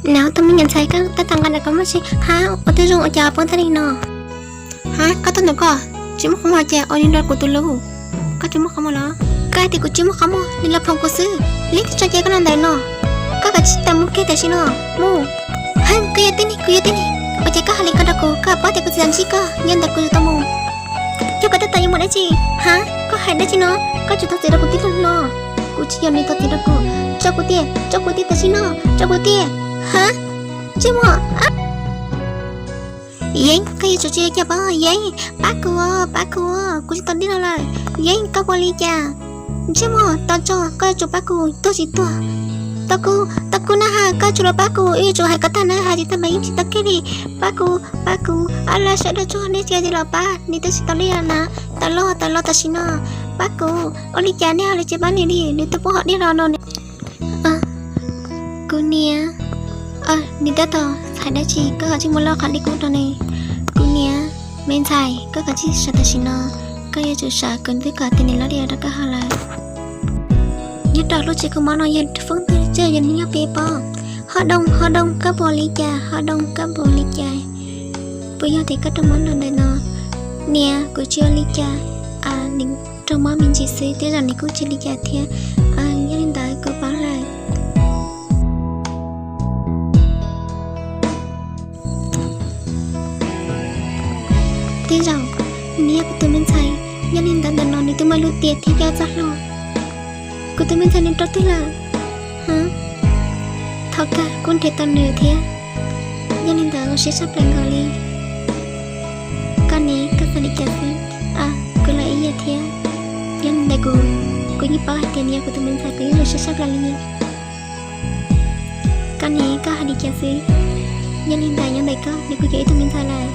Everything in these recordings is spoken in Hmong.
Nab, tus me nyuam ntxhais, koj tab tom nqa dab tsi koj muaj tsi? Hab, ua twb zoo ua cas poob tag li no? Hab, koj tuaj ntawm ko tsis muaj qhov muag ces ua li nrog kuv tus hlub. Koj tsis muaj qhov muag los? Koj hais tias kuv tsis muaj qhov muag, nws los phoom kuv xwb. Leej twg tso cai koj no ntawm no? Koj kav tsij tawm mus kiag tam sim no mus. Hab, koj yog tib neeg, kuv yog tib neeg, ua cas koj hais li ko rau kuv? Koj paub tias kuv txiv tau ntsib koj, yog ntawm kuv yuav tau mus. Yog koj tab tom yuav mus dab tsi? Hab, koj hais dab tsi no? Koj tsuas thov txim rau kuv tib lo no. Kuv tsis yog nws thov txim rau kuv. Tso kuv tiag, tso kuv tiag tam sim no, tso kuv tiag. Hab, ntsej muag. Yeeb, koj yuav tsum tsis ua cas pab Yeeb, pab kuv, pab kuv, kuv tsis tau dib los lawm. Yeeb, koj ua li cas? Ntsej muag, tos tso, koj yuav tsum pab kuv, tuag tsis tuag. Tos kuv, tos kuv na has, koj yuav tsum los pab kuv, wb yuav tsum hais kom tag na, hais tsis tag mas yeej tsis tau kiag li. Pab kuv, pab kuv, ab, lawv sawv daws tsuag nej tsis los pab nws twb tsis tau dib los na. Tawm los, tawm los tam sim no, pab kuv. Ua li cas nej ho li tsis pab nws li, nws twb poob hauv dib los no ne. Kuv niam, nws tab tom hais dab tsi koj ho tsis muab loj qhov dib kub rau nws? Kuv niam, me ntxhais, koj kav tsij sawv tam sim no, koj yuav tsum sawv, kuv twb kom tias nws loj dib los rau koj haus lawm. Nyob rau lub tsev kho mob no yog foob twg, yog nws nyob pem pob. Ho Doo, ho Doo, koj puas ua li cas? Ho Doo, koj puas ua li cas? Puas yog tias koj raug mob los ntawm no? Niam, kuv tsis ua li cas, nws raug mob me ntsis xwb, tej zaum nws kuj tsis li cas thiab. Yog li ntawd kuv paub lawm. Tej zaum nws yog kuv tus me ntxhais, yog li ntawd ntawm no nws twb muaj ib lub tiam thiab coj txoj hlua. Kuv tus me ntxhais nws rau twg lawm? Thaum kawg kuj nrhiav tau nws thiab. Yog li ntawd zoo siab tshaj plaws nkaus li. Koj ne, koj xav li cas xwb? Kuv los ib yam thiab. Yog li ntawd kuv, kuv yeej paub hais tias nws yog kuv tus me ntxhais, kuv yeej zoo siab tshaj plaws li. Koj ne, koj hais li cas xwb? Yog li ntawd nyob ntawm koj, nws kuj yog ib tug me ntxhais lawm.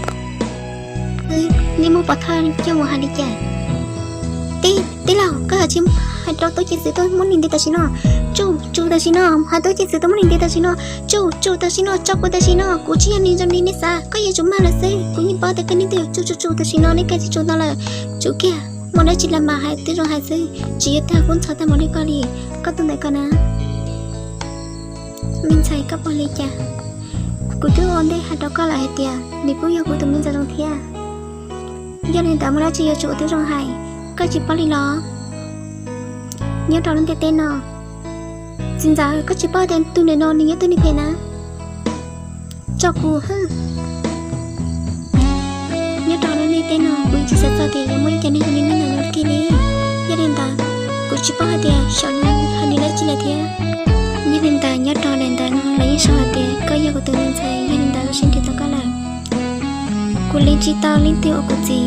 Nej muab pov thawj coj mus hais li cas? Tij, tij laug, koj kav tsij hais rau tub ceev xwm tuaj muab nws ntes tam sim no. Tsum, tsum tam sim no, hais tub ceev xwm tuaj muab nws ntes tam sim no. Tsum, tsum tam sim no, tso kuv tam sim no, kuv tsis yog neeg zoo li nej xav, koj yuav tsum mag lawm xwb, kuv yeej paub tias koj niag twb tsum, tsum, tsum tam sim no, nej kav tsij tsum tau lawm. Tsum kiag, muaj dab tsi los mas hais twb zoo hais xwb, tsis yuav tag kub ntxhov tag npaum li koj li. Koj tus ntawm ko na. Me ntxhais, koj puas li cas? Kuv twb ua ntej hais rau koj lawm hais tias nws kuj yog kuv tus me ntxhais zoo thiab. Yog li ntawd muaj dab tsi yuav tsum ua tib zoo hais, koj tsis paub li los? Nyob rau lub ntiaj teb no, txiv ntxawm, koj tsis paub tias tus ntawm no nws yog tus neeg phem na? Tso kuv hwj. Nyob rau lub ntiaj teb no kuv tsis xav txog tias yuav muaj ib cov neeg zoo li nej no nyob kiag li. Yog li ntawd, kuv tsis paub hais tias xyov nws hais nws dab tsi lawm thiab. Yog li ntawd nyob rau daim ntawv no lawv yeej sau hais tias koj yog kuv tus me ntxhais, yog li ntawd koj siab nrhiav tau koj lawm. Kuv hlub tsis tau leej twg ua kuv txiv.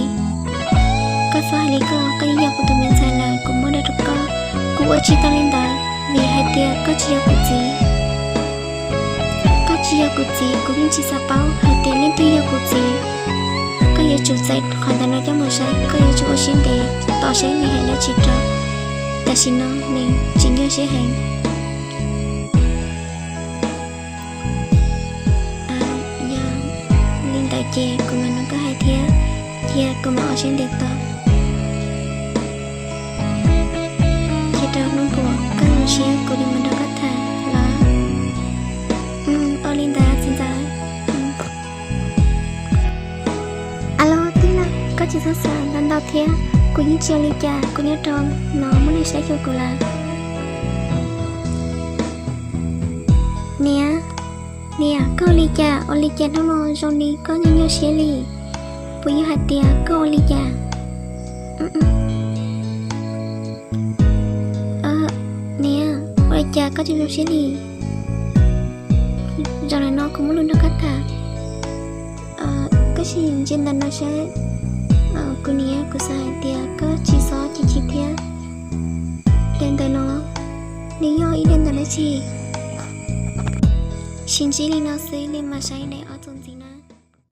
Koj txhob hais li koj, koj yeej yog kuv tus me ntxhais lawm, kuv muab dag rau koj. Kuv ua tsis tau li ntawd vim hais tias koj tsis yog kuv txiv. Koj tsis yog kuv txiv, kuv yeej tsis xav paub hais tias leej twg yog kuv txiv. Koj yuav tsum txais qhov ntawm no coj mus saib, koj yuav tsum ua siab ntev tos saib nws hais dab tsi rau. Tam sim no nws tsis nyuaj siab heev. Yog li ntawd ces kuv mam nug koj hais thiab, cia kuv mam ua siab ntev tos. Ces rau hnub puas koj zoo siab kuv li mam nrog koj tham los. Ua li ntawd txiv ntxawm. Alo tij laug, koj tsis txhob xav ntau ntau thiab, kuv yeej tsis ua li cas, kuv nyob rau no muaj neeg saib xyuas kuv lawm. Niam, niam, koj ua li cas? Ua li cas hnub no zoo li koj nyuaj nyuaj siab li? Puas yog hais tias koj ua li cas? Niam, ua li cas koj tsis zoo siab li? Zaum no kuv muaj lus nrog koj tham. Koj sim ntsia ntawm no saib. Kuv niam, kuv xav hais tias koj tsis txhob chim chim thiab. Daim ntawv no nws yog ib daim ntawv dab tsi? Sim ntsib li no xwb li mas saib daim ob txuas.